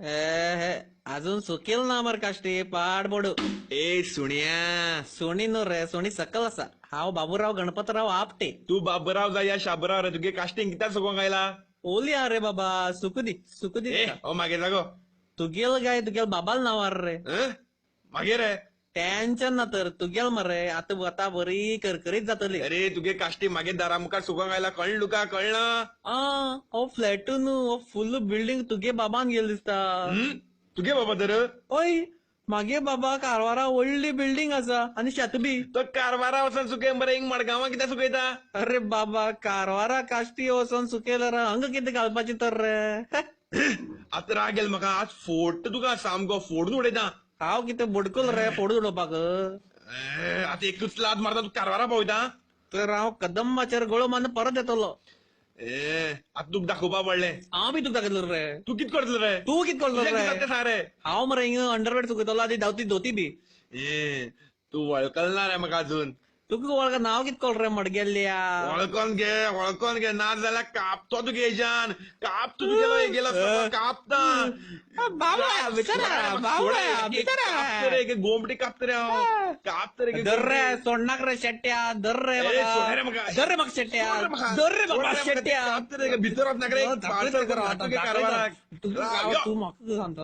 ए अजून सुकेल ना मर काश्टी पाड बोडू. ए सुण्या. सुणी न्हू रे, सुणी सकल आसा. हांव बाबूराव गणपतराव आपटे. तू बाबूराव जाय या शाबूराव रे, तुगे कास्टिंग कित्याक सुकोंक आयला? ओली हा रे बाबा, सुकू दी सुकू दी. ए हो मागे जागो. तुगेल गाय तुगेल बाबाल नांवार रे. मागे रे. टेन्शन ना तर तुगेल मरे आतां वता बरी करकरीत जातली. अरे तुगे काश्टी मागे दारा मुखार सुकोंक आयला, कळ्ळें तुका? कळ्ळें? आ हो फ्लॅट न्हू, हो फुल बिल्डिंग तुगे बाबान गेल दिसता. तुगे बाबा तर? ओय मागे बाबा कारवारा व्हडली बिल्डिंग आसा आनी शेत बी. तो कारवारा वचोन सुकय मरे, हिंग मडगांवा कित्याक सुकयता? अरे बाबा कारवारा काश्टी वचोन सुकयल्यार हांगा कितें घालपाचें तर रे? आतां राग येयला म्हाका, आज फोडटा तुका सामको, फोडून उडयता. हांव कितें बोडकल रे फोडून उडोवपाक? आतां एकूच लात मारता तूं कारवारा पावयता. तर हांव कदंबाचेर गळो मारून परत येतलो. ए आतां तुका दाखोवपा पडलें. हांव बी तुका दाखयतलो रे. तूं कितें करतलो रे? तूं कितें करतलो रे? सांग रे. हांव मरे हिंगा अंडरवेट सुकयतलो आनी धांवती धोती बी. ए तूं वळखल ना रे म्हाका अजून. तुका वळख नांव कितें कळ रे मडगेल्ल्या? वळखोन घे, वळखोन घे, ना जाल्यार कापतो तुगे हेज्यान, कापतो तुगेलो हेगेलो कापता. बाबा बिचारा बाबा बिचारा रे गोमटी कापता रे हांव, कापता रे. धर रे सोडनाक रे शेट्ट्या, धर रे धर रे म्हाका शेट्ट्या, धर रे म्हाका शेट्ट्या. भितर वचनाक रे, तूं म्हाका सांगता.